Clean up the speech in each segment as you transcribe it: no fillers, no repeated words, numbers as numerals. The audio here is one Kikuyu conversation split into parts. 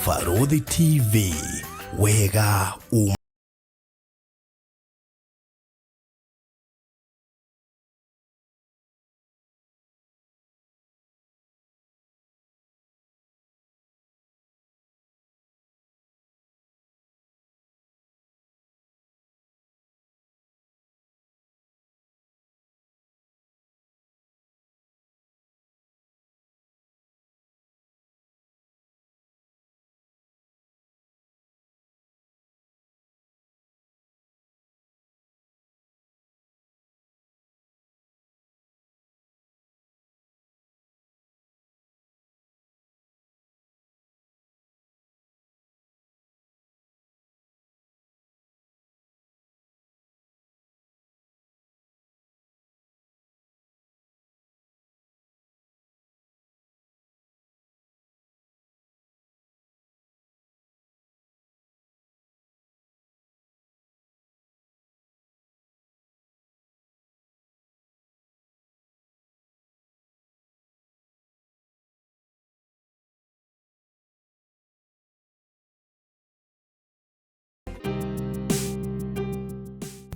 Barũthi TV, wega uma.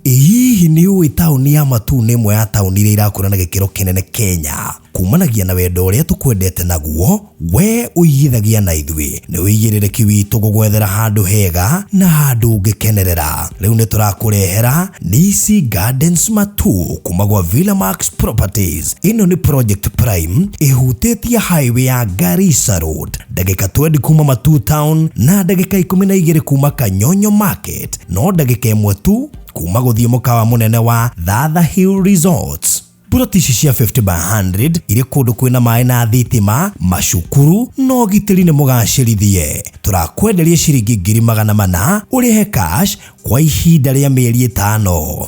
Ĩ hihi nĩ ũĩ taũni ya Matuu nĩ ĩmwe ya taũni iria irakũra na gĩkĩro kĩnene Kenya? Kumanagia na wendo ũrĩa tũkwendete naguo, we ũigithagia na ithuĩ. Nĩ ũigĩrĩrĩki witũ gũgwethera handũ hega na handũ ũngĩkenerera. Rĩu nĩ tũrakũrehera Nisi Gardens Matuu kuma gwa Villa Max Properties. Ĩno nĩ project prime ĩhutĩtie highway ya Garissa Road, ndagĩka 20 kuma Matuu Town na ndagĩka 12 kuma Kanyonyo Market, no ndagĩka ĩmwe tu kuma gũthiĩ mũkawa mũnene wa Thatha Hill Resorts. Mburoti ici cia 50 by 100 irĩ kũndũ kwĩna maĩ na thitima, macukuru na ũgitĩri nĩ mũgacĩrithie. Tũrakwenderia ciringi 400,000 ũrĩhe cash kwa ihinda rĩa mĩeri ĩtano.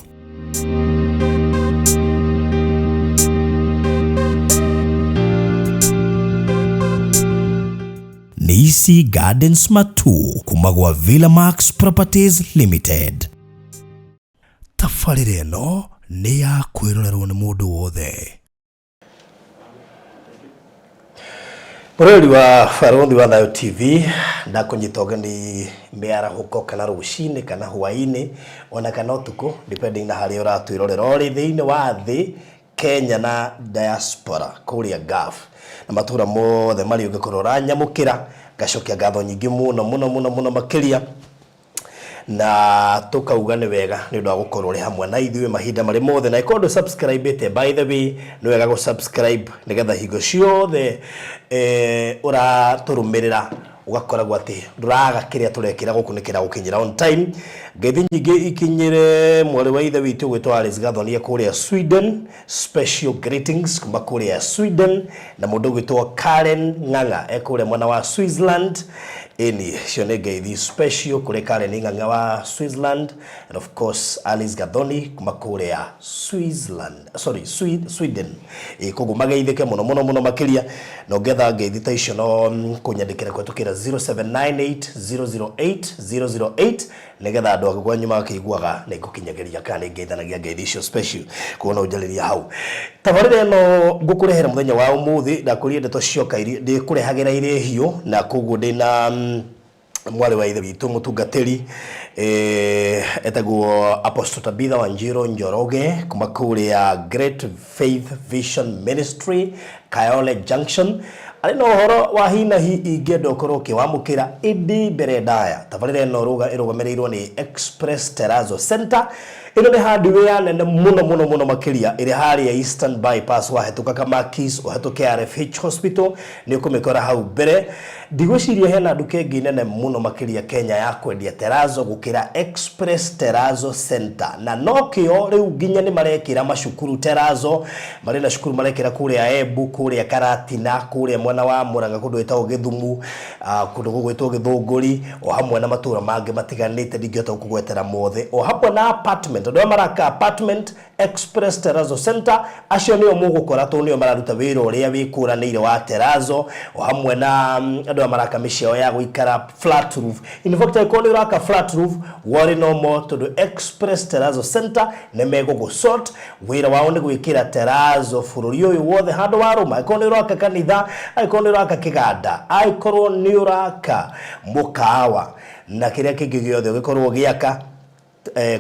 Nisi Gardens Matuu kuma gwa Villa Max Properties Limited. Tabarĩra ĩno nĩ ya kwĩrorerwo nĩ mũndũ wothe. Mũroreri wa Barũthi wa Thayũ TV, ndakũnyita ũgeni mĩarahũko kana rũcinĩ kana hwaĩ-inĩ ona kana ũtukũ depending na harĩa ũratwĩrorera ũrĩ thĩinĩ wa thĩ Kenya na diaspora kũrĩa Gulf na matũra mothe marĩa ũngĩkorwo ũranyamũkĩra. Ngacokia ngatho nyingĩ mũno mũno mũno mũno makĩria na tũkauga nĩ wega nĩ ũndũ wa gũkorwo ũrĩ hamwe na ithuĩ mahinda marĩ mothe. Na ĩkorwo ndũ subscribe by the way, nĩ wega gũ subscribe nĩgetha hingo ciothe ũratũrũmĩrĩra ũgakoragwo atĩ ndũraga kĩrĩa tũrekĩra gũkũ nĩ kĩragũkinyĩra on time. Ngeithi nyingĩ ikinyĩre mwarĩ wa ithe witũ gwĩtwo Alice Gathonia kũrĩa Sweden, special greetings kuma kũrĩa Sweden, na mũndũ ũgwĩtwo Karen Ng'ang'a e kũrĩa mwena wa Switzerland. Ĩni icio nĩ ngeithi special kũrĩ Karen Ng'ang'a wa Switzerland and of course Alice Gathoni kuma kũrĩa Switzerland, sorry, Sweden. Ĩ koguo mageithĩke mũno mũno mũno makĩria, na ũngĩetha ngeithi ta icio no kũnyandĩkĩra kũhetũkĩra 0798 008 008 nĩgetha andũ a kwanyu magakĩiguaga nĩ ngũkinyagĩria kana nĩ ngeithanagia ngeithi icio special. Koguo no ũnjarĩrie hau. Tabarĩra ĩno ngũkũrehera mũthenya wa ũmũthĩ, ndakwĩrire ndeto cioka ndĩkũrehagĩra irĩ hiũ, na koguo ndĩna mwarĩ wa ithe witũ mũtungatĩri etagwo Apostle Tabitha Wanjiru Njoroge kuma kũrĩa Great Faith Vision Ministry Kayole Junction. Arĩ na ũhoro wa hi na hi ingĩenda ũkorwo ũkĩwamũkĩra, ĩndĩ mbere ndaya tabarĩra ĩno ĩrũgamĩrĩirwo nĩ Express Terrazzo Center. Ĩno nĩ hardware nene mũno mũno mũno makĩria ĩrĩ harĩa Eastern Bypass, wahĩtũka Kamakis ũhĩtũke RFH Hospital nĩ ũkũmĩkora hau mbere. Ndigwĩciria hena nduka ĩngĩ nene mũno makĩria Kenya ya kwendia terrazzo gũkĩra Express Terrazzo Center. Na nokĩo rĩu nginya nĩ marekĩra macukuru terrazzo, marĩ na cukuru marekĩra kũrĩa Embu, kũrĩa Karatina, kũrĩa mwena wa Murang'a kũndũ gwĩtagwo Gĩthumu, kũndũ gũgwĩtwo Gĩthũngũri, o hamwe na matũra mangĩ matiganĩte ndingĩhota gũkũgwetera mothe, o hamwe na apartment. Center. Andũ arĩa maraka apartment, Express Terrazzo Center, acio nĩo mũgũkora tondũ nĩo mararuta wĩra ũrĩa wĩkũranĩire wa terrazzo, o hamwe na andũ arĩa maraka mĩciĩ yao ya gũikara flat roof. In fact, angĩkorwo nĩ ũraka flat roof, worry no more tondũ Express Terrazzo Center nĩ megũgũ sort. Wĩra wao nĩ gwĩkĩra terrazzo bũrũri ũyũ wothe handũ warũma. Angĩkorwo nĩ ũraka kanitha, angĩkorwo nĩ ũraka kĩganda, angĩkorwo nĩ ũraka mũkawa na kĩrĩa kĩngĩ gĩothe ũngĩkorwo ũgĩaka,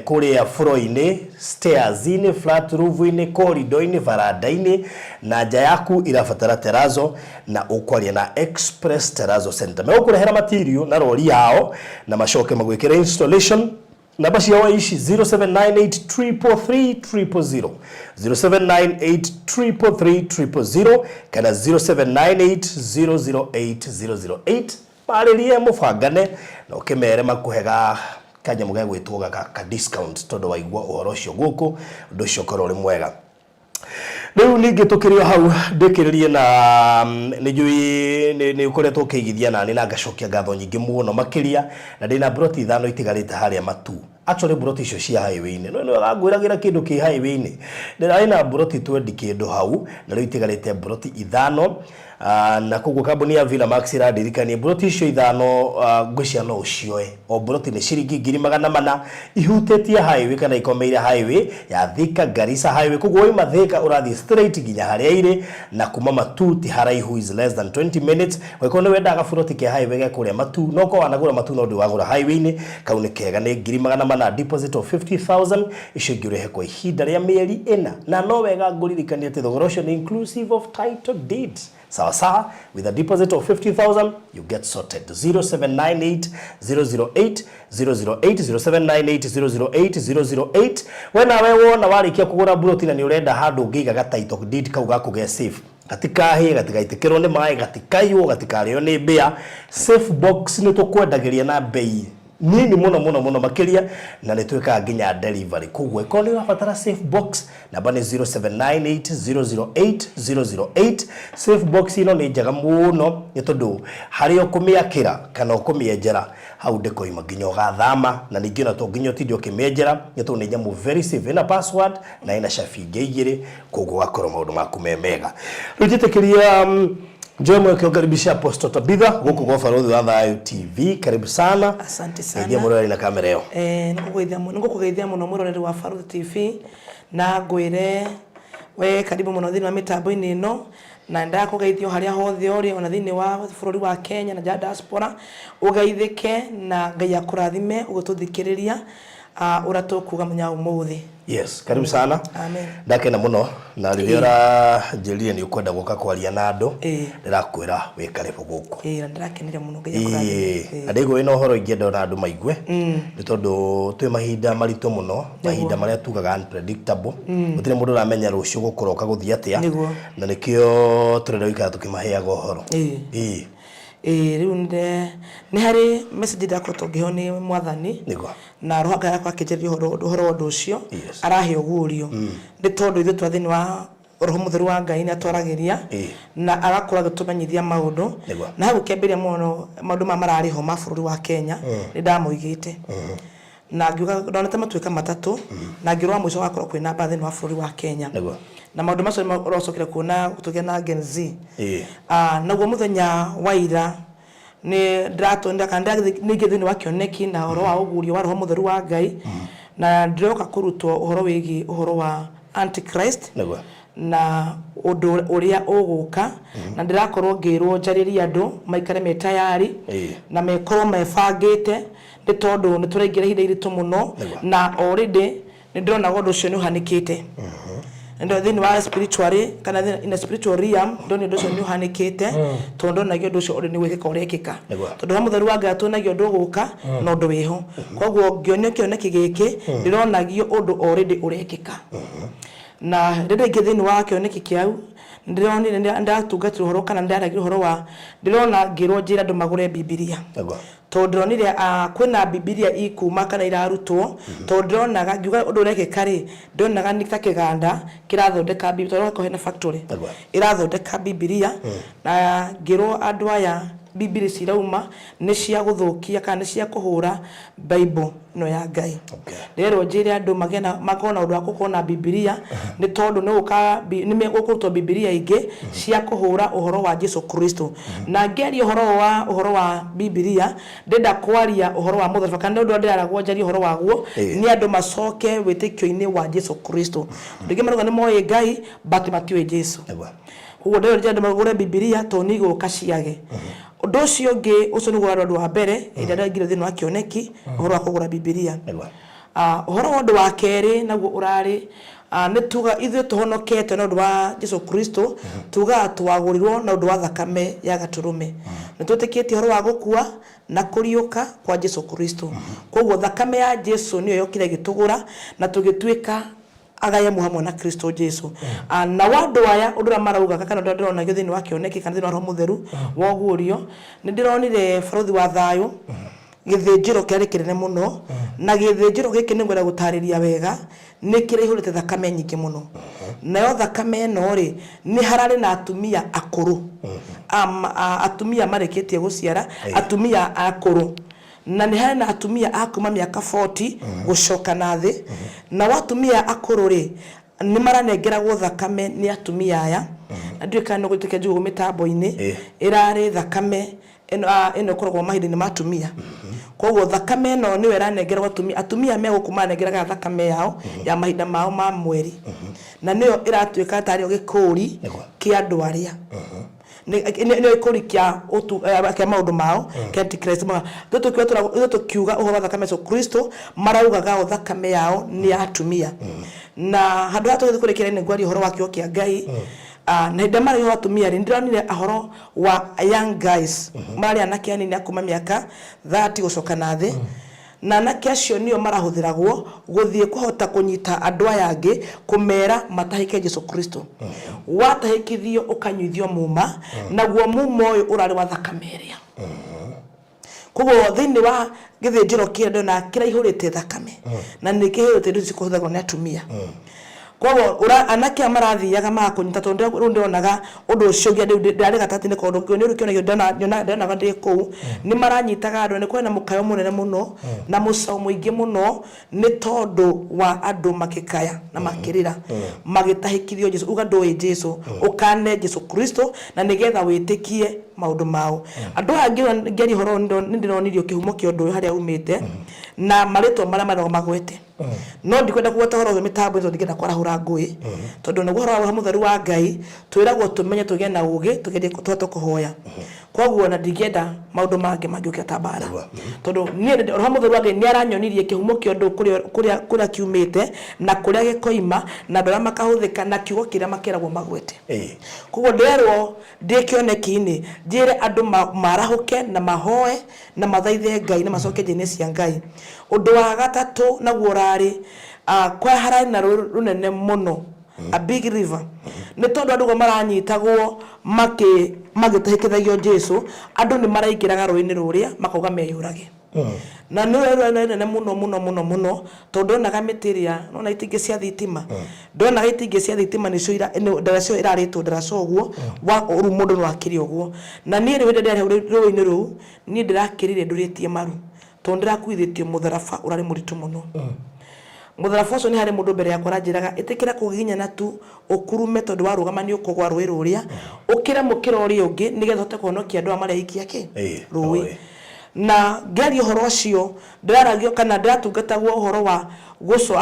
kũrĩa floor-inĩ, stairs-inĩ, flat roof-inĩ, corridor-inĩ, baranda-inĩ na nja yaku irabatara terrazzo na ũkwaria na Express Terrazzo Center. Megũkũrehera material na rori yao na macoke magwĩkĩre installation. Namba ciao ici 0798 333 000, 0798 333 000 kana 0798 008 008. Marĩrie mũbangane na ũkĩmere makũhe ga kanyamũ gegwĩtwo gaka ka discount tondũ waigua ũhoro ũcio gũkũ, ũndũ ũcio ũkorwo ũrĩ mwega. Rĩu ningĩ tũkĩrĩ o hau ndĩkĩrĩrie na nĩ njũĩ nĩ ũkoretwo ũkĩigithia nani na ngacokia ngatho nyingĩ mũno makĩria, na ndĩna mburoti ithano itigarĩte harĩa Matuu. Actually mburoti icio cia highway-inĩ, no nĩ wega ngwĩragĩra kĩndũ kĩ highway-inĩ. Ndĩrarĩ na mburoti twendi kĩndũ hau na rĩu itigarĩte mburoti ithano. Na koguo kambuni ya Villa Max ĩrandirikania mburoti icio ithano, ngwĩciria no ũcioe. O mburoti nĩ ciringi 400,000, ihutĩtie highway kana ikomeire highway ya Thika Garissa highway. Koguo wauma Thika ũrathiĩ straight nginya harĩa irĩ, na kuma Matuu ti haraihu, is less than 20 minutes. Angĩkorwo nĩ wendaga gaburoti ke highway ge kũrĩa Matuu, no ũkorwo wanagũra Matuu no ndũrĩ wagũra highway-inĩ, kau nĩ kega, nĩ 400,000, deposit of 50,000, icio ingĩ ũrĩhe kwa ihinda rĩa mĩeri ĩna. Na no wega ngũririkanie atĩ thogora ũcio nĩ inclusive of title deed. Sawa sawa, with a deposit of 50,000 you get sorted. 0798 008 008, 0798 008 008. We nawe wona warĩkia kũgũra mburoti na nĩ ũrenda handũ ũngĩiga ga title deed kau gaku ge safe, gatikahĩe, gatigaitĩkĩrwo nĩ maĩ, gatikaiywo, gatikarĩo nĩ mbĩa, safe box nĩ tũkwendagĩria na bei nini mũno mũno mũno makĩria, na nĩ twĩkaga nginya delivery. Koguo ĩkorwo nĩ ũrabatara safe box, namba nĩ 0798 008 008. Safe box ĩno nĩ njega mũno nĩ tondũ harĩa ũkũmĩakĩra kana ũkũmĩenjera hau ndĩkoima nginya ũgathama, na ningĩ ona to nginya ũtinde ũkĩmĩenjera nĩ tondũ nĩ nyamũ very safe, ĩna password na ĩna cabi ingĩ igĩrĩ, koguo ũgakorwo maũndũ maku me mega. Rĩu njĩtĩkĩria njoe mweke ũkaribisha Apostle Tabitha gũkũ gwa Barũthi wa Thayũ TV. Karibu sana. Asante sana. Geithia mũroreri na kamera ĩyo. Nĩngũkũgeithia mũno mwĩroreri wa Barũthi TV, na ngwĩre we karibu mũno thĩinĩ wa mĩtambo-inĩ ĩno, na ndakũgeithio harĩa hothe ũrĩ, ona thĩinĩ wa bũrũri wa Kenya na nja diaspora, ũgeithĩke na Ngai akũrathime ũgĩtũthikĩrĩria ũrĩa tũkuga mũthenya wa ũmũthĩ. Yes, karibu sana. Amen. Ndakena mũno na rĩrĩa ũranjĩrire nĩ ũkwenda gũka kwaria na andũ, ndĩrakwĩra wĩ karibu gũkũ. Ĩĩ, na ndĩrakenire mũno, Ngai akũrathime. Ĩĩ, na ndaigua wĩna ũhoro ingĩenda ona andũ maigue, nĩ tondũ twĩ mahinda maritũ mũno, mahinda marĩa tugaga unpredictable. Gũtirĩ mũndũ ũramenya rũciũ gũkũroka gũthiĩ atĩa, na nĩkĩo tũrenda gũikara tũkĩmaheaga ũhoro. Ĩĩ. Ĩĩ, rĩu nĩ harĩ message ndakoretwo ngĩheo nĩ mwathani. Na roho Ngai akwa akĩnjarĩria ũhoro wa ũndũ ũcio. Arahe ũguũrio. Nĩ tondũ ithuĩ twa thĩinĩ wa Roho Mũtheru wa Ngai nĩ atwaragĩria na agakorwo agĩtũmenyithia maũndũ. Na hau kĩambĩrĩria mũno maũndũ maya mararĩ ho ma bũrũri wa Kenya, nĩ ndamoigĩte. Na ngiuga ndonete matuĩka matatũ, na ngĩrwo wa mũico gakorwo kwĩna mbara thĩinĩ wa bũrũri wa Kenya. Na maũndũ macio nĩmo ũracokire kuona tũgĩa na Gen Z. Naguo mũthenya wa ira nĩ ndĩratũnda kana nĩingĩ thĩinĩ wa kĩoneki na ũhoro wa ũguũrio wa Roho Mũtheru wa Ngai, na ndĩroka kũrutwo ũhoro wĩgiĩ ũhoro wa Antichrist na ũndũ ũrĩa ũgũka, na ndĩrakorwo ngĩrwo njarĩrie andũ maikare me tayari na mekorwo mebangĩte, nĩ tondũ nĩ tũraingĩra ihinda iritũ mũno, na already nĩ ndĩronaga ũndũ ũcio nĩ ũhanĩkĩte. Nĩ thĩinĩ wa spiritually kana in a spiritual realm, ndonire ũndũ ũcio nĩ ũhanĩkĩte, tondũ ndonagia ũndũ ũcio already nĩ gwĩkĩka ũrekĩka, tondũ Roho Mũtheru wa Ngai atuonagia ũndũ ũgũka na ũndũ wĩho. Koguo ngĩonio kĩoneki gĩkĩ, ndĩronagio ũndũ already ũrekĩka. Na rĩrĩa ingĩ thĩinĩ wa kĩoneki kĩau ndĩronire nĩndatungatĩra ũhoro kana nĩndaragia ũhoro wa ndĩrona ngĩrwo njĩre andũ magũre Bibilia, tondũ ndĩronire kwĩna Bibilia ikuma kana irarutwo, tondũ ndĩronaga ngiuga ũndũ ũrekĩka rĩ, ndĩronaga nĩ ta kĩganda kĩrathondeka Bibilia, tondũ hena factory ĩrathondeka Bibilia, na ngĩrwo andũ aya Bibilia cirauma nĩ cia gũthũkia kana nĩ cia kũhũra Bible ĩno ya Ngai. Nderwo njĩre andũ magĩe na makorwo na ũndũ wa gũkorwo na Bibilia nĩ tondũ nĩ gũka nĩ megũkũrutwo Bibilia ingĩ cia kũhũra ũhoro wa Jesu Kristo. Na ngĩaria ũhoro wa ũhoro wa Bibilia ndĩrenda kwaria ũhoro wa mũtharaba kana nĩ ũndũ ũrĩa ndĩraragwo njarie ũhoro waguo nĩ andũ macoke wĩtĩkio-inĩ wa Jesu Kristo. Tondũ aingĩ marauga nĩ moĩ Ngai but matiũĩ Jesu. Koguo ndĩrenda andũ magũre Bibilia tondũ nĩ igũka ciage. Ũndũ ũcio ũngĩ, ũcio nĩguo warĩ ũndũ wa mbere hĩndĩ ĩrĩa ndaingĩrire thĩinĩ wa kĩoneki, ũhoro wa kũgũra Bibilia. Ũhoro wa ũndũ wa kerĩ naguo ũrarĩ, nĩ tuga ithuĩ tũhonokete na ũndũ wa Jesu Kristo, tugaga twagũrirwo na ũndũ wa thakame ya gatũrũme. Nĩ twĩtĩkĩtie ũhoro wa gũkua na kũriũka kwa Jesu Kristo. Koguo thakame ya Jesu nĩyo yokire ĩgĩtũgũra na tũgĩtuĩka agayamwo hamwe na Kristo Jesu. Ah, nao andũ aya ũndũ ũrĩa maraugaga kana ũndũ ũrĩa ndĩronagio thĩinĩ wa kĩoneki kana thĩinĩ wa roho mũtheru wa ũguũrio nĩ ndĩronire barũthi wa thayũ gĩthĩnjĩro kĩarĩ kĩnene mũno na gĩthĩnjĩro gĩkĩ nĩ ngwenda gũtarĩria wega nĩ kĩraihũrĩte thakame nyingĩ mũno nayo thakame ĩno rĩ nĩ hararĩ na atumia akũrũ atumia marĩkĩtie gũciara atumia akũrũ Na nĩ harĩ na atumia a kuma mĩaka 40 gũcoka na thĩ, nao atumia akũrũ-rĩ, nĩ maranengeragwo thakame nĩ atumia aya, na ndiũĩ kana nĩ ũgwĩtĩkia njũgũ mĩtambo-inĩ, ĩrarĩ thakame ĩno ĩno ĩkoragwo mahinda-inĩ ma atumia. Koguo thakame ĩno nĩyo ĩranengerwo atumia, atumia me gũkũ maranengeraga thakame yao ya mahinda mao ma mweri, na nĩyo ĩratuĩka tarĩ yo gĩkũri kĩa andũ arĩa. Nĩ gĩkũri kĩa ũtu kĩa maũndũ mao kĩa antichrist ithuĩ tũkiuga ithuĩ tũkiuga ũhoro wa thakame ya Yesu Kristo maraugaga o thakame yao nĩ ya atumia na handũ haha tũgĩthiĩ kũrĩkĩrĩria nĩ ngwaria ũhoro wa kiugo kĩa Ngai na hĩndĩ ĩrĩa maragia ũhoro wa atumia rĩ nĩ ndĩronire ũhoro wa young guys mararĩ anake anini a kuma mĩaka 30 gũcoka na thĩ Na anake acio nĩo marahũthĩragwo gũthiĩ kũhota kũnyita andũ aya angĩ kũmera matahĩke Jesu Kristo. Watahĩkithio ũkanyuithio muma, naguo muma ũyũ ũrarĩ wa thakame ĩrĩa. Koguo thĩinĩ wa gĩthĩnjĩro kĩrĩa ndĩrona kĩraihũrĩte thakame, na nĩ kĩihũrĩte indo ici kũhũthagĩrwo nĩ atumia. Koguo anake aya marathiaga magakũnyita tondũ rĩu ndĩronaga ũndũ ũcio nginya rĩu ndĩrarĩ gatagatĩ-inĩ ka ũndũ ũngĩ nĩ ũrĩ kĩoneki ndĩronaga ndĩ kũu, nĩ maranyitaga andũ na nĩ kũrĩ na mũkayo mũnene mũno na mũcao mũingĩ mũno nĩ tondũ wa andũ makĩkaya na makĩrĩra magĩtahĩkithio Jesũ. Uga ndũĩ Jesũ, ũkane Jesũ Kristo na nĩgetha wĩtĩkie maũndũ mao. Andũ aya ngĩaria ũhoro ũyũ nĩ ndĩronirio kĩhumo kĩa ũndũ ũyũ harĩa umĩte na marĩtwa marĩa marĩa magwete. No ndikwenda kũgweta ũhoro ũyũ mĩtambo-inĩ tondũ ndingĩenda kwarahũra ngũĩ, tondũ naguo ũhoro wa Roho Mũtheru wa Ngai twĩragwo tũmenye tũgĩe na ũgĩ tũgerie tũhote kũhoya. Koguo ona ndingĩenda maũndũ mangĩ mangĩũkĩra ta mbara. Tondũ niĩ Roho Mũtheru wa Ngai nĩ aranyonirie kĩhumo kĩa ũndũ ũyũ kũrĩa kũrĩa kiumĩte na kũrĩa gĩkoima na andũ arĩa makahũthĩka na kiugo kĩrĩa makeragwo magwete. Koguo nderwo ndĩ kĩoneki-inĩ njĩre andũ marahũke na mahoe na mathaithe Ngai na macoke njĩra-inĩ cia Ngai. Ũndũ wa gatatũ naguo ũrarĩ, kwa hararĩ na rũĩ rũnene mũno, a big river, nĩ tondũ andũ ũguo maranyitagwo magĩtahĩkithagio Jesu, andũ nĩ maraingĩraga rũĩ-inĩ rũrĩa makauga meyũrage. Na nĩ rũĩ rũrĩa rũnene mũno mũno mũno mũno, tondũ ndonaga mĩtĩ ĩrĩa, nĩwona itingĩ cia thitima, ndonaga itingĩ cia thitima nĩcio ndaraca ĩyo ĩrarĩtwo ndaraca ũguo, rĩu mũndũ no akĩre ũguo. Na niĩ rĩu hĩndĩ ĩrĩa ndĩrarĩ hau rũĩ-inĩ rũu, niĩ ndĩrakĩrire ndurĩtie maru, tondũ ndĩrakuithĩtio mũtharaba ũrarĩ mũritũ mũno. Mũtharaba ũcio nĩ harĩ mũndũ mbere yakwa aranjĩraga, ĩtĩkĩra kũgiginyana tu ũkurume tondũ warũgama nĩ ũkũgwa rũĩ rũrĩa, ũkĩre mũkĩra ũrĩa ũngĩ nĩgetha ũhote kũhonokia andũ aya mareikia kĩ? Rũĩ. Na ngĩaria ũhoro ũcio, ndĩraragio kana ndĩratungatagwo ũhoro wa gũco,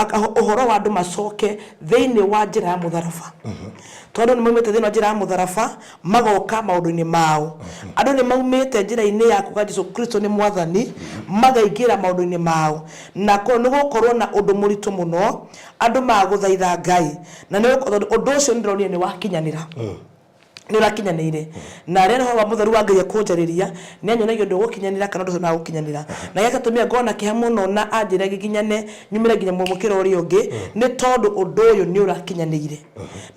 ũhoro wa andũ macoke thĩinĩ wa njĩra ya mũtharaba. Tondũ nĩ maumĩte thĩinĩ wa njĩra ya mũtharaba, magoka maũndũ-inĩ mao. Andũ nĩ maumĩte njĩra-inĩ ya kuga Jesu Kristo nĩ Mwathani, magaingĩra maũndũ-inĩ mao. Na nĩ gũgũkorwo na ũndũ mũritũ mũno andũ magũthaitha Ngai. Na nĩ tondũ ũndũ ũcio nĩ ndĩronire nĩ wakinyanĩra. Nĩ ũrakinyanĩire. Na rĩrĩa Roho wa Mũtheru wa Ngai ekũnjarĩria, nĩ anyonagia ũndũ ũgũkinyanĩra kana ũndũ ũcio ndũrĩ gũkinyanĩra. Na gĩgatũmia ngorwo na kĩeha mũno na anjĩre ngiginyane nyumĩre nginya mũkĩra ũrĩa ũngĩ, nĩ tondũ ũndũ ũyũ nĩ ũrakinyanĩire.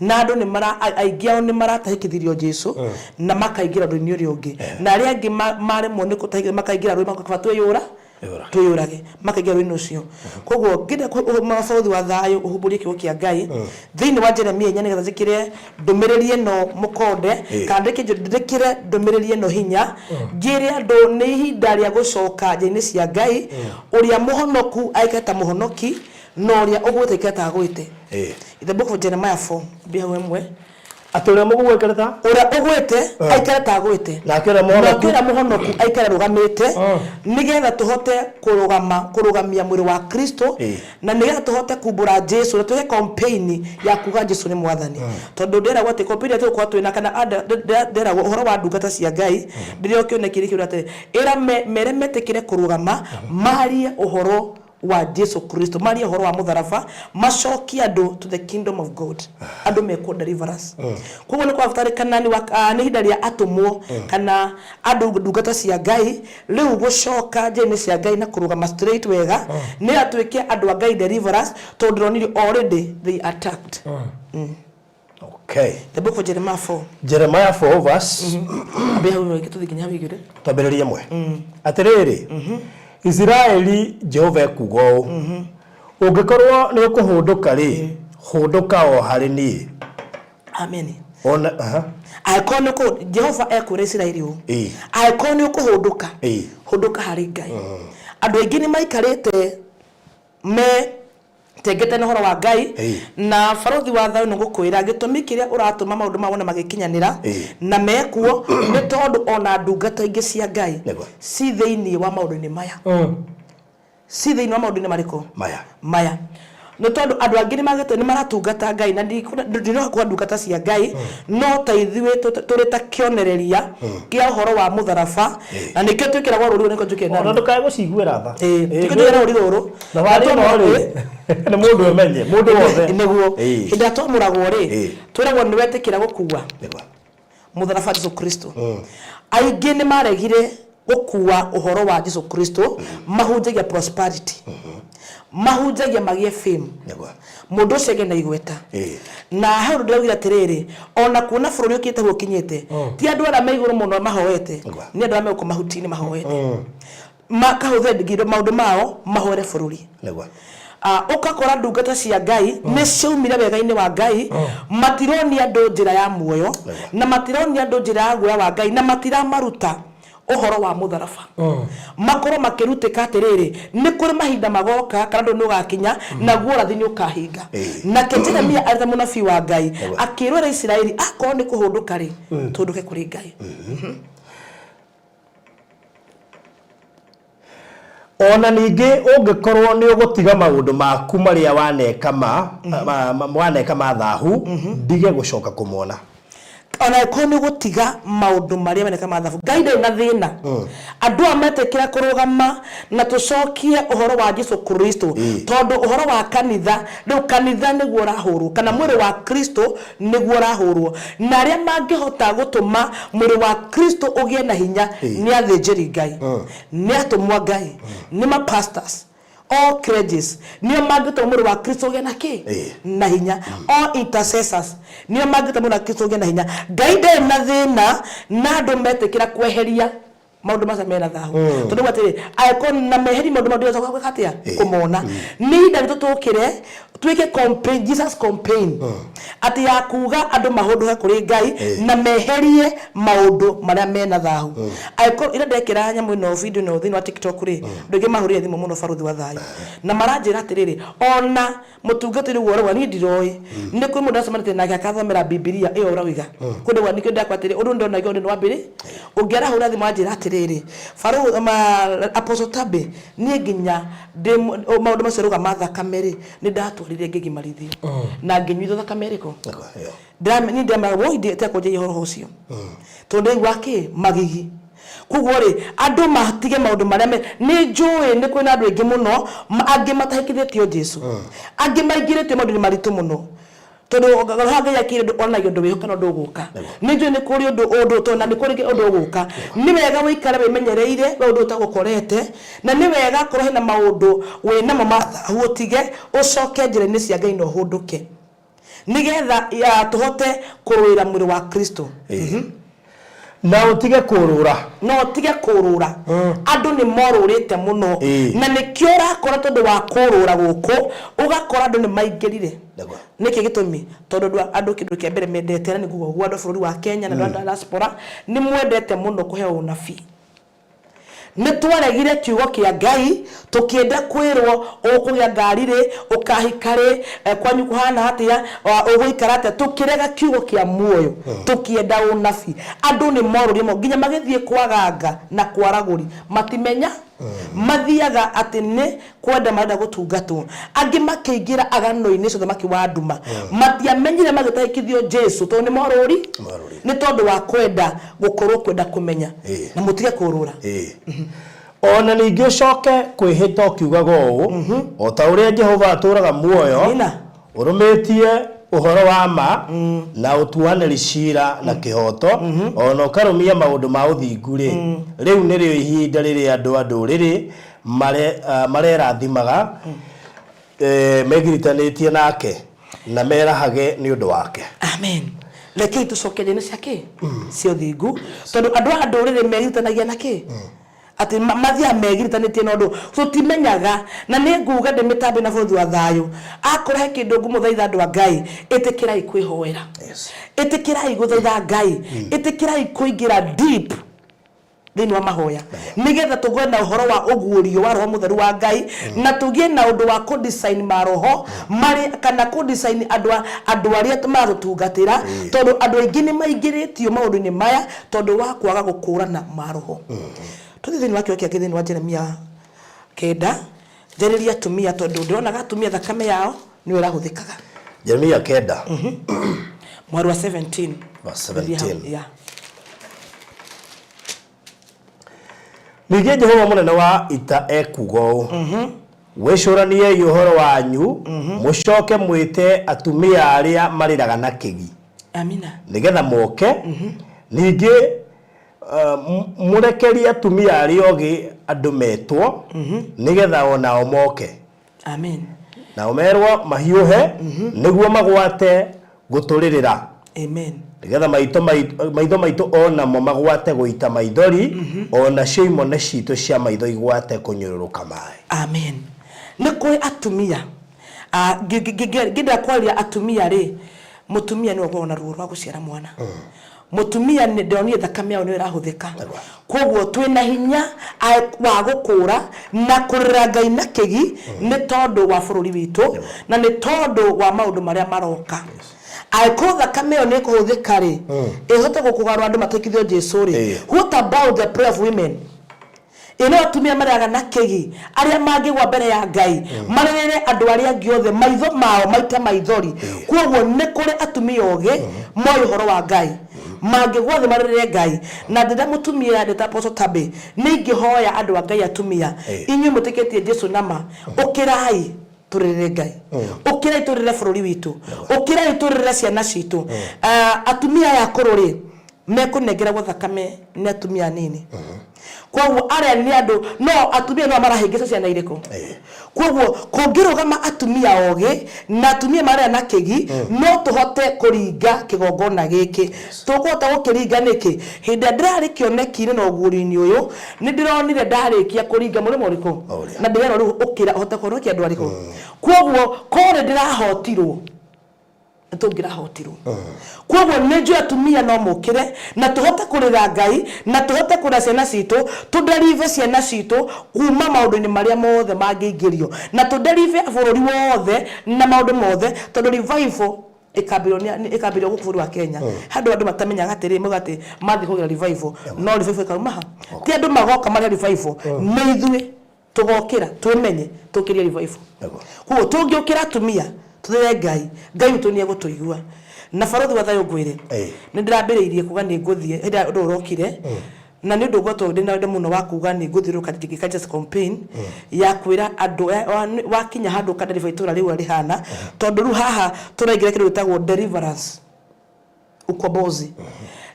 Na andũ nĩ mara, aingĩ ao nĩ maratahĩkithirio Jesu na makaingĩra ũndũ-inĩ ũrĩa ũngĩ. Na arĩa angĩ maremwo nĩ gũtahĩkithio makaingĩra rũĩ makauga kaba twĩyũra. Ĩyũrage. Twĩyũrage makaingĩra rũĩ-inĩ ũcio. Koguo ngĩenda bũrũri wa thayũ ũhumbũrie kiugo kĩa Ngai thĩinĩ wa Jeremia 4 nĩgetha njĩkĩre ndũmĩrĩri ĩno mũkonde kana njĩkĩre ndũmĩrĩri ĩno hinya ngĩre andũ nĩ ihinda rĩa gũcoka njĩra-inĩ cia Ngai, ũrĩa mũhonoku aikare ta mũhonoki na ũrĩa ũgwĩte aikare ta agwĩte. In the book of Jeremiah 4, ambia hau ĩmwe. Atĩ ũrĩa mũgũu aikare ta Ũrĩa ũgwĩte aikare ta agwĩte. Nake ũrĩa mũhonoku. Nake ũrĩa mũhonoku aikare arũgamĩte, nĩgetha tũhote kũrũgama, kũrũgamia mwĩrĩ wa Kristo, na nĩgetha tũhote kumbũra Jesu, na twĩke campaign ya kuga Jesu nĩ Mwathani. Tondũ ndĩragwo atĩ campaign ĩrĩa tũgũkorwo twĩna, kana ndĩragwo ũhoro wa ndungata cia Ngai, ndĩrĩ o kĩoneki kĩu atĩ, ĩra mere metĩkĩre kũrũgama, marie ũhoro wa Jesu Kristo, marie ũhoro wa mũtharaba, macokie andũ to the kingdom of God, andũ mekwo deliverance. Koguo nĩ kwabatarĩkana nĩ nĩ ihinda rĩa atũmwo kana andũ ndungata cia Ngai rĩu gũcoka njĩra-inĩ cia Ngai na kũrũgama straight wega, nĩ atuĩke andũ a Ngai deliverance, tondũ ndĩronire already they attacked. Okay. The book of Jeremiah 4. Jeremiah 4 verse. Ambia hau rĩngĩ tũthiĩ nginya hau igĩrĩ. Twambĩrĩrie ĩmwe. Atĩrĩrĩ, Isiraeli, Jehova ekuuga ũũ, Ũngĩkorwo nĩ ũkũhũndũka-rĩ, hũndũka o harĩ niĩ. Amen. Ona, aha. Angĩkorwo nĩ ũkũ Jehova ekwĩra Isiraeli ũũ. Angĩkorwo nĩ ũkũhũndũka, hũndũka harĩ Ngai. Andũ aingĩ nĩ maikarĩte me tengete na ũhoro wa Ngai. Na barothi wa thayũ nĩ ngũkwĩra gĩtũmi kĩrĩa ũratũma maũndũ maya wone magĩkinyanĩra na mekuo nĩ tondũ ona ndungata ingĩ cia Ngai ci thĩinĩ wa maũndũ-inĩ maya. Ci thĩinĩ wa maũndũ-inĩ marĩkũ? Maya. Maya. Nĩ tondũ andũ angĩ nĩ magĩte nĩ maratungata Ngai na ndinoga kuga ndungata cia Ngai no ta ithuĩ tũrĩ ta kĩonereria kĩa ũhoro wa mũtharaba na nĩkĩo twĩkĩragwo rũri rũrũ nĩkĩo njũkĩte Ona naruo. ndũkae gũciguĩra tha. Ĩĩ, nĩkĩo twĩkĩragwo rũri rũrũ. Thabarĩ ĩno rĩ, nĩ mũndũ emenye, mũndũ wothe. Nĩguo. Hĩndĩ ĩrĩa twamũragwo rĩ, twĩragwo nĩ wetĩkĩra gũkua mũtharaba wa Jesu Kristo. Aingĩ nĩ maregire gũkua ũhoro wa Jesu Kristo, mahunjagia prosperity, mahunjagia magĩe fame. Mũndũ ũcio agĩe na igweta. Na he ũndũ ndĩraugire atĩrĩrĩ, ona kuona bũrũri ũkinyĩte hau ũkinyĩte, ti andũ arĩa me igũrũ mũno mahoete, nĩ andũ arĩa me gũkũ mahuti-inĩ mahoete. Makahũthĩra nginya maũndũ mao mahoere bũrũri. Ah, ũgakora ndungata cia Ngai nĩ ciaumire wega-inĩ wa Ngai, matironia andũ njĩra ya muoyo, na matironia andũ njĩra ya guoya wa Ngai, na matiramaruta ũhoro wa mũtharaba. Makorwo makĩrutĩka atĩrĩrĩ, nĩ kũrĩ mahinda magoka kana ũndũ nĩ ũgakinya, naguo ũrathi nĩ ũkahinga. Nake Jeremia arĩ ta mũnabii wa Ngai, akĩrwĩra Isiraeli, akorwo nĩ kũhũndũka rĩ, tũhũndũke kũrĩ Ngai. O na ningĩ ũngĩkorũo nĩ ũgũtiga maũndũ maku marĩa waneka ma, ma, ma, waneka ma thahu, ndige gũcoka kũmona. Ona angĩkorwo nĩ ũgũtiga maũndũ marĩa meneka ma thabu, Ngai ndarĩ na thĩna. Andũ aya metĩkĩra kũrũgama na tũcokie ũhoro wa Jesu Kristo, tondũ ũhoro wa kanitha, rĩu kanitha nĩguo ũrahũrwo, kana mwĩrĩ wa Kristo nĩguo ũrahũrwo. Na arĩa mangĩhota gũtũma mwĩrĩ wa Kristo ũgĩe na hinya nĩ athĩnjĩri Ngai, nĩ atũmwo a Ngai, nĩ ma pastors, all clergies, nĩo mangĩtũma mwĩrĩ wa Kristo ũgĩe na kĩ? Na hinya. All intercessors, nĩo mangĩtũma mwĩrĩ wa Kristo ũgĩe na hinya. Ngai ndarĩ na thĩna na andũ metĩkĩra kweheria maũndũ macio mena thahu. Tondũ auga atĩrĩ, angĩkorwo na meherie maũndũ mau ndigacoka gwĩka atĩa? Kũmona. Nĩ ihinda ritũ tũkĩre twĩke campaign, Jesus campaign, atĩ ya kuga andũ mahũndũke kũrĩ Ngai na meherie maũndũ marĩa mena thahu. Angĩkorwo ira ndekĩra nyamũ ĩno video ĩno thĩinĩ wa TikTok rĩ, andũ aingĩ mahũrire thimũ mũno barũthi wa thayũ na maranjĩra atĩrĩrĩ, ona mũtungatĩri ũguo ũrauga niĩ ndiroĩ. Nĩ kũrĩ mũndũ ndacemanĩtie nake akathomera Bibilia ĩyo ũrauga. Kũu nĩguo nĩkĩo ndakwa atĩrĩ, ũndũ ndonagia ũndũ nĩ wambĩrĩ, ũngĩ arahũra thimũ anjĩra atĩrĩrĩ, barũthi, Apostle Tabe, niĩ nginya ndĩ maũndũ macio ũrauga ma thakame rĩ, nĩ ndatwarire ngĩgimarithio. Na ngĩnyuithio thakame ĩrĩkũ? Niĩ ndĩrameraga woi tiga kũnjaria ũhoro ũcio. Tondũ ndĩraigua kĩ? Magigi. Koguo rĩ, andũ matige maũndũ marĩa me, nĩ njũĩ nĩ kũrĩ na andũ aingĩ mũno, angĩ matahĩkithĩtio Jesu. Angĩ maingĩrĩtio maũndũ-inĩ maritũ mũno. Tondũ roho wa Ngai akĩrĩ ũndũ onanagia ũndũ wĩho kana ũndũ ũgũka. Nĩ njũĩ nĩ kũrĩ ũndũ ũndũ tondũ na nĩ kũrĩ ũndũ ũgũka. Nĩ wega ũikare wĩmenyereire we ũndũ ũtagũkorete, na nĩ wega akorwo hena maũndũ wĩnamo ma thahu ũtige, ũcoke njĩra-inĩ cia Ngai na ũhũndũke. Nĩgetha tũhote kũrũĩra mwĩrĩ wa Kristo. Na ũtige kũrũra. Na ũtige kũrũra. Andũ nĩ morũrĩte mũno. Na nĩkĩo ũrakora tondũ wa kũrũra gũkũ, ũgakora andũ nĩ maingĩrire. Nĩkĩ gĩtũmi? Tondũ andũ andũ kĩndũ kĩa mbere mendete, na nĩ nguga ũguo andũ a bũrũri wa Kenya na andũ a diaspora, nĩ mwendete mũno kũheo ũnabii. Nĩ twaregire kiugo kĩa Ngai, tũkĩenda kwĩrwo ũkũgĩa ngari rĩ, ũkahika rĩ, kwanyu kũhana atĩa, ũgũikara atĩa, tũkĩrega kiugo kĩa muoyo, tũkĩenda ũnabii. Andũ nĩ morũrire mũno, nginya magĩthiĩ kwa aganga na kwa aragũri, matimenya, mathiaga atĩ nĩ kwenda marenda gũtungatwo. Angĩ makĩingĩra agano-inĩ cia ũthamaki wa nduma. Matiamenyire magĩtahĩkithio Jesu tondũ nĩ morũri, nĩ tondũ wa kwenda gũkorwo kwenda kũmenya. Na mũtige kũrũra. O na ningĩ ũcoke kwĩhĩta ũkiugaga ũũ, O ta ũrĩa Jehova atũũraga muoyo, Amina. ũrũmĩtie ũhoro wa ma na ũtuanĩri cira na kĩhooto, o na ũkarũmia maũndũ ma ũthingu-rĩ, rĩu nĩrĩo ihinda rĩrĩa andũ a ndũrĩrĩ mare, ah, marerathimaga eh, megiritanĩtie nake na merahage nĩ ũndũ wake. Amen. Rekei tũcoke njĩra-inĩ cia kĩ? Cia ũthingu. Tondũ andũ a ndũrĩrĩ megiritanagia na kĩ? Atĩ mathiaga megiritanĩtie na ũndũ tũtimenyaga. Na nĩ nguga ndĩ mĩtambo na bũrũri wa thayũ, akorwo he kĩndũ ngũmũthaitha andũ a Ngai, ĩtĩkĩrai kwĩhoera. Ĩtĩkĩrai gũthaitha Ngai. Ĩtĩkĩrai kũingĩra deep thĩinĩ wa mahoya nĩgetha tũgĩe na ũhoro wa ũguũrio wa roho mũtheru wa Ngai na tũgĩe na ũndũ wa kũ design maroho marĩ kana kũ design andũ a- andũ arĩa maratũtungatĩra tondũ andũ aingĩ nĩ maingĩrĩtio maũndũ-inĩ maya tondũ wa kwaga gũkũrana maroho. Tũthiĩ thĩinĩ wa kĩo kĩangĩ thĩinĩ wa Jeremia kenda njarĩrie atumia tondũ ndĩronaga atumia thakame yao nĩyo ĩrahũthĩkaga. Jeremia kenda. Mweri wa 17. Verse Gũthiĩ hau, 17. yeah. Ningĩ Jehova mũnene wa ita ekuuga ũũ, Wĩcũraniei ũhoro wanyu, mũcoke mwĩte atumia arĩa marĩraga na kĩgi, Amina. nĩgetha moke. Ningĩ mũrekerie atumia arĩa ogĩ andũ metwo, nĩgetha o nao moke. Amen. Nao merwo mahiũhe, nĩguo magwate gũtũrĩrĩra. Amen. Nĩgetha maitho maitho maitũ o namo magwate gũita maithori, o nacio imone citũ cia maitho igwate kũnyũrũrũka maĩ. Amen. Nĩ kũrĩ atumia ah, ngĩenda kwaria atumia rĩ, mũtumia nĩwe ũkoragwo na ruo rwa gũciara mwana. Mũtumia nĩ ndonire thakame yao nĩyo ĩrahũthĩka. Kwoguo twĩna hinya wa gũkũra na kũrĩra Ngai na kĩgi nĩ tondũ wa bũrũri witũ na nĩ tondũ wa maũndũ marĩa maroka. Angĩkorwo thakame ĩyo nĩ ĩkũhũthĩka rĩ, ĩhote gũkũgarũra andũ matwĩkithio Jesu rĩ, what about the prayer of women? Ĩ no atumia marĩraga na kĩgi, arĩa mangĩgwa mbere ya Ngai, marĩrĩre andũ arĩa angĩ othe, maitho mao maite maithori. Kwoguo nĩ kũrĩ atumia ogĩ moĩ ũhoro wa Ngai, mangĩgwa thĩ marĩrĩre Ngai. Na ndĩ ta mũtumia, ndĩ ta Apostle Tabby, nĩ ingĩhoya andũ a Ngai atumia, inyuĩ mwĩtĩkĩtie Jesu na ma, ũkĩrai tũrĩrĩre Ngai, ũkĩrai tũrĩrĩre bũrũri witũ, ũkĩrai tũrĩrĩre ciana citũ. Atumia aya akũrũ-rĩ, mekũnengeragwo thakame nĩ atumia anini. Kwoguo arĩa nĩ andũ no atumia no marahĩngĩca ciana irĩkũ? Kwoguo kũngĩrũgama atumia ogĩ na atumia marĩa na kĩgi no tũhote kũringa kĩgongona gĩkĩ. Tũkũhota gũkĩringa nĩkĩ? Hĩndĩ ĩrĩa ndĩrarĩ kĩoneki-inĩ na ũguũrio-inĩ ũyũ, nĩ ndĩronire ndarĩkia kũringa mũrĩmo ũrĩkũ? Na ndĩrerwo rĩu ũkĩra ũhote kũhonokia andũ arĩkũ? Kwoguo korwo nĩ ndĩrahotirwo nĩ tũngĩrahotirwo. Kwoguo nĩ njũĩ atumia no mũkĩre na tũhote kũrĩra Ngai na tũhote kũrera ciana citũ, tũ deliver ciana citũ kuma maũndũ-inĩ marĩa mothe mangĩingĩrio na tũ deliver bũrũri wothe na maũndũ mothe tondũ revival ĩkambĩrĩrio nĩ ĩkambĩrĩrio gũkũ bũrũri wa Kenya. He andũ andũ matamenyaga atĩrĩrĩ maugaga atĩ mathiĩ kũgĩra revival no revival ĩkauma ha? Ti andũ magoka marehe revival, nĩ ithuĩ. Tũgokĩra twĩmenye tũkĩrie revival. Koguo tũngĩũkĩra atumia tũthaithe Ngai, Ngai witũ nĩ egũtũigua. Na barũthi wa thayũ ngwĩre, nĩ ndĩrambĩrĩirie kuga nĩ ngũthiĩ hĩndĩ ĩrĩa ũndũ ũyũ ũrokire, na nĩ ũndũ ngoretwo ndĩna wendo mũno wa kuga nĩ ngũthiũrũrũka ngĩka just campaign ya kwĩra andũ wakinya handũ ũka deliver itũra rĩu ũrĩa rĩhana, tondũ rĩu haha tũraingĩra kĩndũ gĩtagwo deliverance. Ukombozi.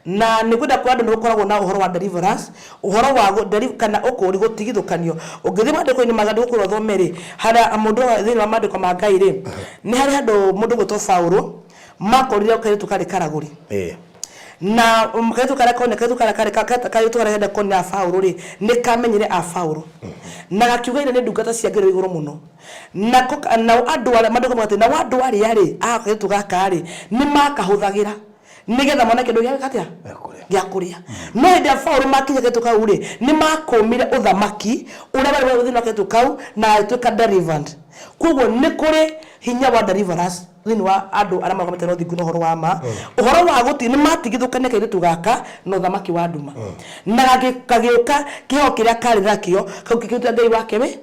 Na nĩ ngwenda kwĩra andũ nĩ gũkoragwo na ũhoro wa deliverance, ũhoro wa kana ũkũũri gũtigithũkanio. Ũngĩthiĩ maandĩko-inĩ ma Ngai ndĩgũkwĩra ũthome rĩ, harĩa mũndũ thĩinĩ wa maandĩko ma Ngai rĩ, nĩ harĩ handũ mũndũ ũgwĩtwo Paũlũ makorire kairĩtu karĩ karagũri. Na kairĩtu karĩa kone kairĩtu karĩa karĩ kairĩtu karĩa kenda kuonera Paũlũ rĩ, nĩ kamenyire a Paũlũ. Na gakiuga ira nĩ ndungata cia Ngai ũrĩa wĩ igũrũ mũno. Nako nao andũ arĩa maandĩko moigaga atĩ nao andũ arĩa rĩ, a kairĩtu gaka rĩ, nĩ makahũthagĩra nĩgetha mone kĩndũ gĩa gwĩka atĩa? Gĩa kũrĩa. No hĩndĩ ĩrĩa Paũlũ makinyire kairĩtu kau rĩ, nĩ makũmire ũthamaki ũrĩa warĩ thĩinĩ wa kairĩtu kau na gagĩtuĩka delivered. Kwoguo nĩ kũrĩ hinya wa deliverance thĩinĩ wa andũ arĩa marũgamĩte na ũthingu na ũhoro wa ma. Ũhoro wa gũti nĩ matigithũkania kairĩtu gaka na ũthamaki wa nduma. Na gagĩũka kĩheo kĩrĩa karĩ nakĩo kau gĩkĩrutĩra Ngai wake wĩ.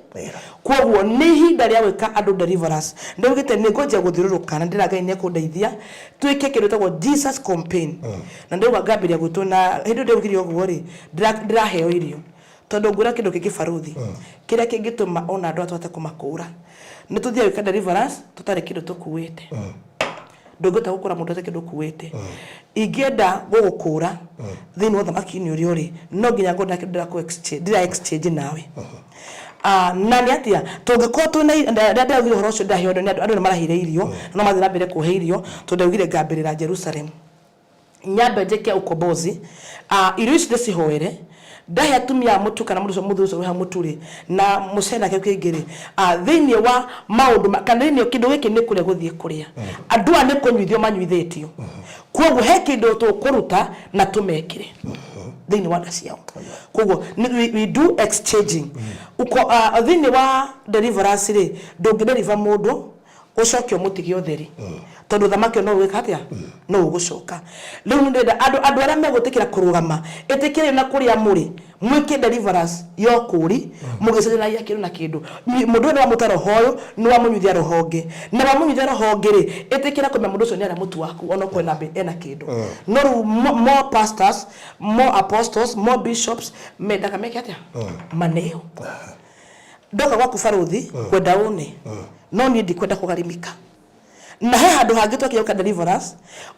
Kwoguo nĩ ihinda rĩa gwĩka andũ deliverance. Ndaugĩte nĩ ngwanjia gũthiũrũrũka na ndĩra Ngai nĩ ekũndeithia twĩke kĩndũ gĩtagwo Jesus campaign. Na ndĩrauga ngambĩrĩria gwitũ na hĩndĩ ĩyo ndaugire ũguo rĩ, ndĩraheo irio. Tondũ ngwĩra kĩndũ kĩngĩ barũthi, kĩrĩa kĩngĩtũma ona andũ aya tũhote kũmakũra, nĩ tũthiaga gwĩka deliverance tũtarĩ kĩndũ tũkuĩte. Ndũngĩhota gũkũra mũndũ ũtarĩ kĩndũ ũkuĩte. Ingĩenda gũgũkũra thĩinĩ wa ũthamaki-inĩ ũrĩa ũrĩ, no nginya ngorwo ndĩna kĩndũ ndĩra exchange nawe. Na nĩ atĩa, tũngĩkorwo twĩna rĩrĩa ndĩraugire ũhoro ũcio ndĩraheo andũ, andũ nĩ maraheire irio, na no marathiĩ na mbere kũhe irio, tondũ ndaugire ngambĩrĩra Jerusalem. Nyambe njĩke ukombozi, irio ici ndĩcihoere, ndahe atumia a mũtu kana mũndũ ũcio mũthuri ũcio wĩ hau mũtu rĩ, na mũcere na kĩndũ kĩngĩ rĩ, thĩinĩ wa maũndũ ma, kana thĩinĩ kĩndũ gĩkĩ nĩ kũrĩa gũthiĩ kũrĩa. Andũ aya nĩ kũnyuithio manyuithĩtio. Kwoguo he kĩndũ tũkũruta na tũmekĩre thĩinĩ wa nda ciao. Kwoguo we do exchanging. Uko, thĩinĩ wa deliverance rĩ, ndũngĩ deliver mũndũ ũcoke ũmũtige ũtheri tondũ ũthamaki ũyũ no ũgwĩka atĩa no ũgũcoka rĩu nĩ ndĩrenda andũ andũ arĩa megwĩtĩkĩra kũrũgama ĩtĩkĩrai na kũrĩa mũrĩ mwĩke deliverance ya ũkũũri mũgĩcenjanagia kĩndũ na kĩndũ mũndũ ũyũ nĩ wamũta roho ũyũ nĩ wamũnyuithia roho ũngĩ na wamũnyuithia roho ũngĩ rĩ ĩtĩkĩra kũmenya mũndũ ũcio nĩ arĩa mũtu waku ona okorwo ena ena kĩndũ no rĩu more pastors more apostles more bishops mendaga meke atĩa maneo Ndoka gwaku barũthi kwenda ũne no niĩ ndikwenda kũgarimika. Na he handũ hangĩ twakinya gwĩka deliverance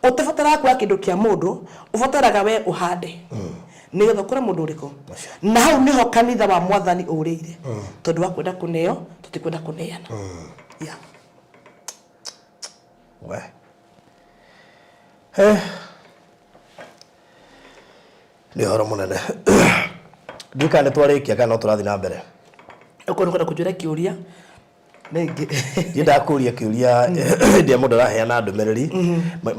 ũtabataraga kuoya kĩndũ kĩa mũndũ, ũbataraga we ũhande nĩgetha ũkũre mũndũ ũrĩkũ. Na hau nĩho kanitha wa mwathani ũrĩire tondũ wa kwenda kũneo tũtikwenda kũneana. Yeah. We. Eh. Nĩ ũhoro mũnene. Ndiũĩ kana nĩ twarĩkia kana no tũrathiĩ na mbere. Okorwo nĩ ũkwenda kũnjũria kĩũria rĩngĩ. Ndiendaga kũria kĩũria hĩndĩ ĩrĩa mũndũ araheana ndũmĩrĩri.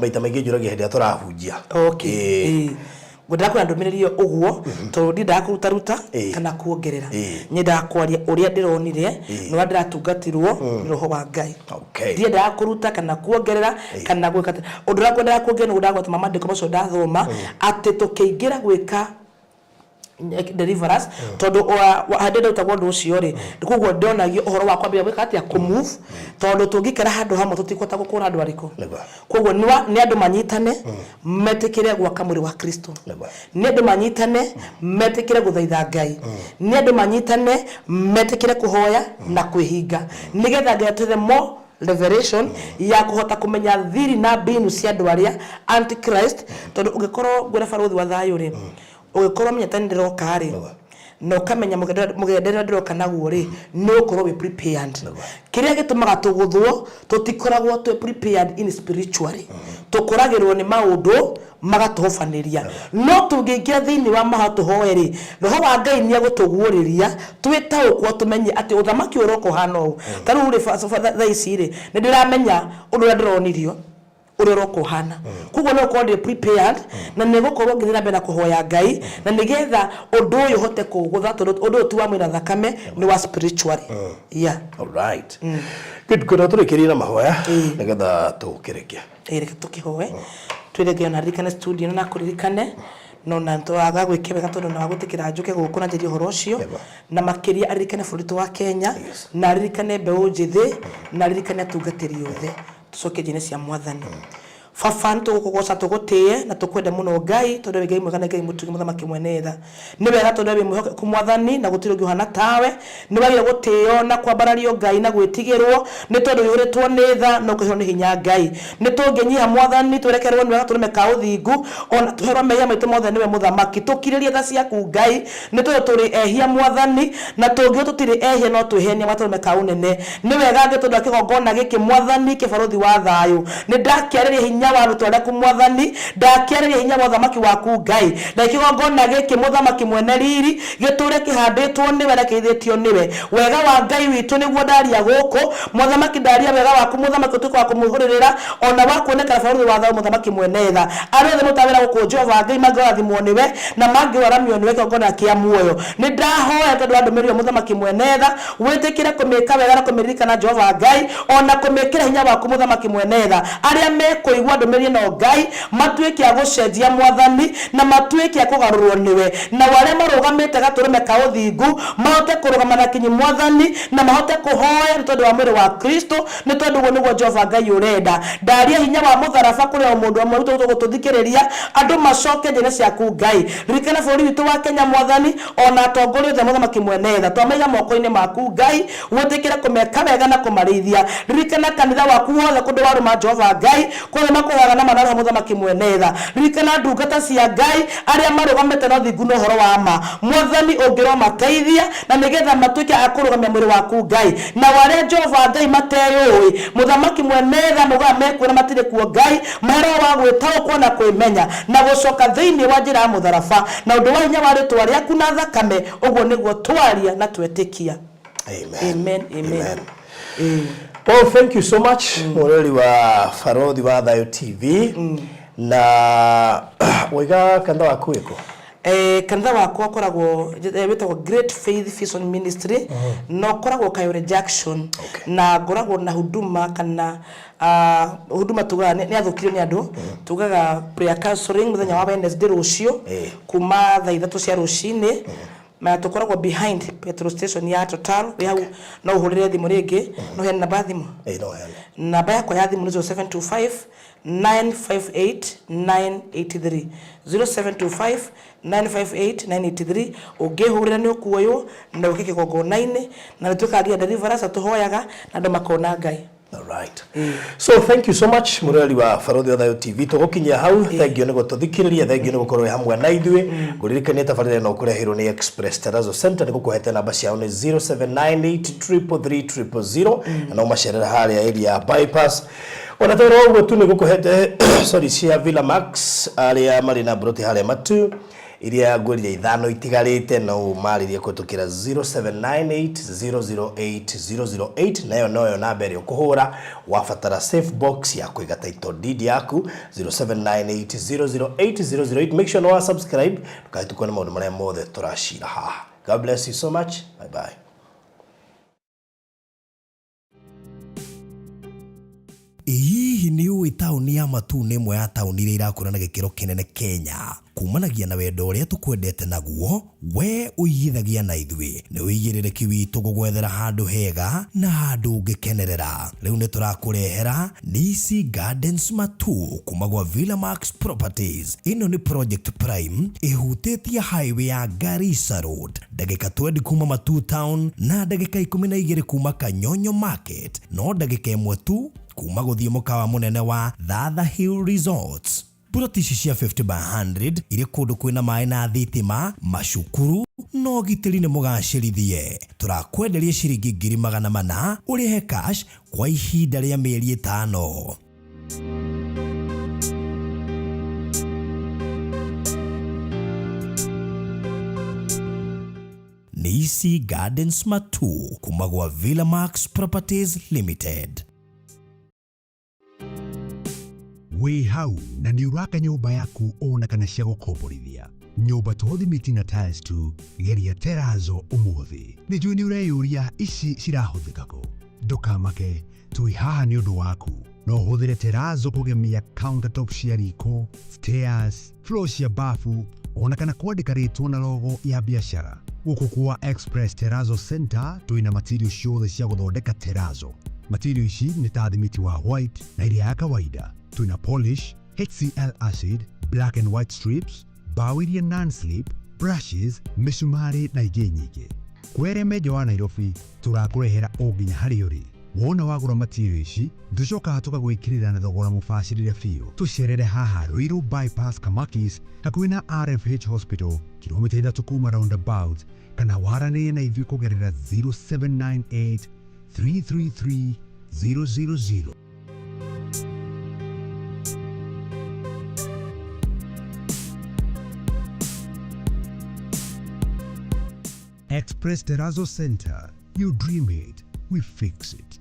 Maita maingĩ njũragia hĩndĩ ĩrĩa tũrahunjia. Okay. Ĩĩ. Ngwendaga kũheana ndũmĩrĩri ĩyo ũguo tondũ ndiendaga kũrutaruta kana kuongerera. Nyendaga kwaria ũrĩa ndĩronire na ũrĩa ndĩratungatĩrwo nĩ Roho wa Ngai. Okay. Ndiendaga kũruta kana kuongerera kana gwĩka atĩa. Ũndũ ũrĩa ngwendaga kuongerera nĩ ndagweta mamandĩko macio ndathoma atĩ tũkĩingĩra gwĩka deliverance tondũ hĩndĩ ndarutagwo ũndũ ũcio rĩ koguo ndonagio ũhoro wa kwambĩrĩria gwĩka atĩa kũ move tondũ tũngĩikara handũ hamwe tũtikũhota gũkũra andũ arĩkũ. Koguo nĩ andũ manyitane metĩkĩre gwaka mwĩrĩ wa Kristo. Nĩ andũ manyitane metĩkĩre gũthaitha Ngai. Nĩ andũ manyitane metĩkĩre kũhoya na kwĩhinga nĩgetha Ngai atũhe more revelation ya kũhota kũmenya thiri na mbinu cia andũ arĩa antichrist tondũ ũngĩkorwo ngwĩre barũthi wa thayũ rĩ ũngĩkorwo ũmenyete nĩ ndĩroka rĩ na ũkamenya mũgendere ũrĩa ndĩroka naguo rĩ nĩ ũgũkorwo wĩ prepared. Kĩrĩa gĩtũmaga tũgũthwo tũtikoragwo twĩ prepared in spiritually. Tũkoragĩrwo nĩ maũndũ magatũhobanĩria. No tũngĩingĩra thĩinĩ wa mahoya tũhoe rĩ, Roho wa Ngai nĩ egũtũguũrĩria twĩtaũkwo tũmenye atĩ ũthamaki ũyũ ũroka ũhana ũũ. Ta rĩu rĩ thaa ici rĩ, nĩ ndĩramenya ũndũ ũrĩa ndĩronirio ũrĩa ũroka ũhana. Koguo no gũkorwo ndĩ prepared na nĩ ngũkorwo ngĩthiĩ na mbere na kũhoya Ngai na nĩgetha ũndũ ũyũ hote kũũgũtha tondũ ũndũ ũyũ ti wa mwĩrĩ na thakame nĩ wa spiritually. Yeah. Alright. Good, good. Tũrĩkĩrie na mahoya nĩgetha tũkĩrĩkie. Ĩĩ reke tũkĩhoe twĩre Ngai ona aririkane studio ĩno na akũririkane no na twaga gwĩke wega tondũ na wagwĩtĩkĩra njũke gũkũ na njarie ũhoro ũcio na makĩria aririkane bũrũri witũ wa Kenya na aririkane mbeũ njĩthĩ na aririkane atungatĩri othe tũcoke njĩra-inĩ cia mwathani. Baba nĩ tũgũkũgoca tũgũtĩe na tũkwende mũno Ngai tondũ wĩ Ngai mwega na Ngai mũtugi mũthamaki mwene tha. Nĩ wega tondũ we wĩ mwĩhokeku Mwathani na gũtirĩ ũngĩ ũhana tawe. Nĩ wagĩrĩire gũtĩo na kwambarario Ngai na gwĩtigĩrwo nĩ tondũ ũihũrĩtwo nĩ tha na ũkaihũrwo nĩ hinya Ngai. Nĩ tũngĩnyiha Mwathani twerekerwo nĩwe gatũrũme ka ũthingu ona tũherwo mehia maitũ mothe nĩwe Mũthamaki. Tũkirĩrie tha ciaku Ngai nĩ tondũ tũrĩ ehia Mwathani na tũngiuga tũtirĩ ehia no twĩhenie gatũrũme ka ũnene. Nĩ wega Ngai tondũ wa kĩgongona gĩkĩ Mwathani kĩbarũthi wa thayũ. Nĩ ndakĩarĩria hinya. Hinya wa rĩtwa rĩaku Mwathani, ndakĩarĩria hinya wa ũthamaki waku Ngai. Na kĩgongona gĩkĩ Mũthamaki mwene riri gĩtũre kĩhandĩtwo nĩwe na kĩrĩithĩtio nĩwe. Wega wa Ngai witũ nĩguo ndaria gũkũ, Mũthamaki ndaria wega waku Mũthamaki ũtuĩke wa kũmũihũrĩrĩra ona wa kuonekana barũthi wa thayũ Mũthamaki mwene tha. Arĩa othe marutaga wĩra gũkũ Jehova Ngai mangĩrathimwo nĩwe na mangĩraramio nĩwe kĩgongona kĩa muoyo. Nĩ ndahoya tondũ wa ndũmĩrĩri ĩyo Mũthamaki mwene tha, wĩtĩkĩre kũmĩka wega na kũmĩririkana Jehova Ngai, ona kũmĩkĩra hinya waku Mũthamaki mwene tha. Arĩa mekũigua ndũmĩrĩri ĩno Ngai, matuĩke a gũcenjia Mwathani, na matuĩke a kũgarũrwo nĩwe. Nao arĩa marũgamĩte gatũrũme ka ũthingu, mahote kũrũgama na kinyi Mwathani, na mahote kũhoya nĩ tondũ wa mwĩrĩ wa Kristo, nĩ tondũ ũguo nĩguo Jehova Ngai ũrenda. Ndaria hinya wa mũtharaba kũrĩ o mũndũ o ũmwe witũ ũgũtũthikĩrĩria, andũ macoke njĩra ciaku Ngai. Ririkana bũrũri witũ wa Kenya Mwathani, o na atongoria othe Mũthamaki mwene tha, twamaiga moko-inĩ maku Ngai, wĩtĩkĩre kũmeka wega na kũmarĩithia. Ririkana kanitha waku wothe kũndũ warũma Jehova Ngai, kũrĩa makũhoyaga na ma na roho Mũthamaki mwene tha. Ririkana ndungata cia Ngai, arĩa marũgamĩte na ũthingu na ũhoro wa ma. Mwathani ũngĩromateithia, na nĩgetha matuĩke a kũrũgamia mwĩrĩ waku Ngai. Nao arĩa Jehova Ngai mateyũĩ, Mũthamaki mwene tha, maugaga mekuo na matirĩ kuo Ngai, mahe roho wa gwĩtaũkwo na kwĩmenya, na gũcoka thĩinĩ wa njĩra ya mũtharaba, na ũndũ wa hinya wa rĩtwa rĩaku na thakame, ũguo nĩguo twaria na twetĩkia. Amen. Amen, amen. Amen. Ĩĩ. Well, thank you so much mũrori wa Barothi wa Thayo TV na waiga kanitha waku wĩkũ? Kanitha wakwa ũkoragwo wĩtagwo Great Faith Vision Ministry na ũkoragwo Kayore Junction. Na ngoragwo na huduma kana huduma tugaga nĩ athũkirio nĩ andũ, tugaga prayer counseling mũthenya wa Wednesday rũciũ kuma thaa 3 cia rũcinĩ, na tũkoragwo behind petrol station ya Total wĩ hau. No ũhũrĩre thimũ rĩngĩ, no heane namba ya thimũ. Ĩĩ, no heane. Namba yakwa ya thimũ nĩ 0725 958 983, 0725 958 983. Ũngĩhũrĩra nĩ ũkuoywo na ũke kĩgongona-inĩ, na nĩ twĩkaga nginya deliverance na tũhoyaga na andũ makona Ngai. All right. So thank you so much mũrori wa Barothi wa Thayo TV, tũgũkinyia hau. Thank you nĩ gũtũthikĩrĩria, thank you nĩ gũkorwo wĩ hamwe na ithuĩ. Ngũririkanie tabarĩra ĩno ũkũreheirwo nĩ Express Terrazzo Center. Nĩ gũkũhete namba ciao nĩ 0798 333 000, na no macerera harĩa area ya bypass. Ona toro ũguo tu nĩ gũkũhete sorry cia Villa Max arĩa marĩ na mburoti harĩa Matu iria ngwĩrire ithano itigarĩte, no ũmarĩrie kũhĩtũkĩra 0798 008 008, nayo noyo namba ĩrĩa ũkũhũra wabatara safe box ya kũiga title deed yaku, 0798 008 008. Make sure no wa subscribe ndũkahĩtũkwo nĩ maũndũ marĩa mothe tũracira haha. God bless you so much. Bye bye. Ĩ hihi nĩ ũĩ taũni ya Matuu nĩ ĩmwe ya taũni iria irakũra na gĩkĩro kĩnene Kenya? Kumanagia na wendo ũrĩa tũkwendete naguo, we ũigithagia na ithuĩ. Nĩ ũigĩrĩrĩki witũ gũgwethera handũ hega na handũ ũngĩkenerera. Rĩu nĩ tũrakũrehera Nisi Gardens Matuu kuma gwa Villa Max Properties. Ĩno nĩ project prime ĩhutĩtie highway ya Garissa Road, ndagĩka 20 kuma Matuu Town na ndagĩka 12 kuma Kanyonyo Market, no ndagĩka 1 tu kuma gũthiĩ mũkawa mũnene wa Thatha Hill Resorts. Mburoti ici cia 50 by 100 irĩ kũndũ kwĩna maĩ na thitima, macukuru na ũgitĩri nĩ mũgacĩrithie. Tũrakwenderia ciringi 400,000 ũrĩhe cash kwa ihinda rĩa mĩeri 5. Nisi Gardens Matuu kuma gwa Villa Max Properties Limited. Wĩ hau na nĩ ũraka nyũmba yaku ona kana cia gũkomborithia, nyũmba to thimiti na tiles tu, geria Terrazzo ũmũthĩ. Nĩ njũĩ nĩ ũreyũria ici cirahũthĩka kũ. Ndũkamake, twĩ haha nĩ ũndũ waku. No ũhũthĩre Terrazzo kũgemia countertop cia riko, stairs, floor cia bafu, ona kana kwandĩka rĩtwa na logo ya biacara. Gũkũ kwa Express Terrazzo Center twĩna material ciothe cia gũthondeka terrazzo. Material ici nĩ ta thimiti wa white na ĩrĩa ya kawaida. Twĩna polish, HCl acid, black and white strips, mbaũ iria non-slip, brushes, mĩcumarĩ na ingĩ nyingĩ. Kwĩ arĩa me nja wa Nairobi, tũrakũrehera o nginya harĩa ũrĩ. Wona wagũra material ici, tũcokaga tũgagwĩkĩrĩra na thogora mũbacĩrĩre biũ. Tũcerere haha Ruiru Bypass Kamakis, hakuhĩ na RFH Hospital, kilomita 3 kuma roundabout, kana waranĩrie na ithuĩ kũgerera 0798 333 000. Express Terrazzo Center. You dream it, we fix it.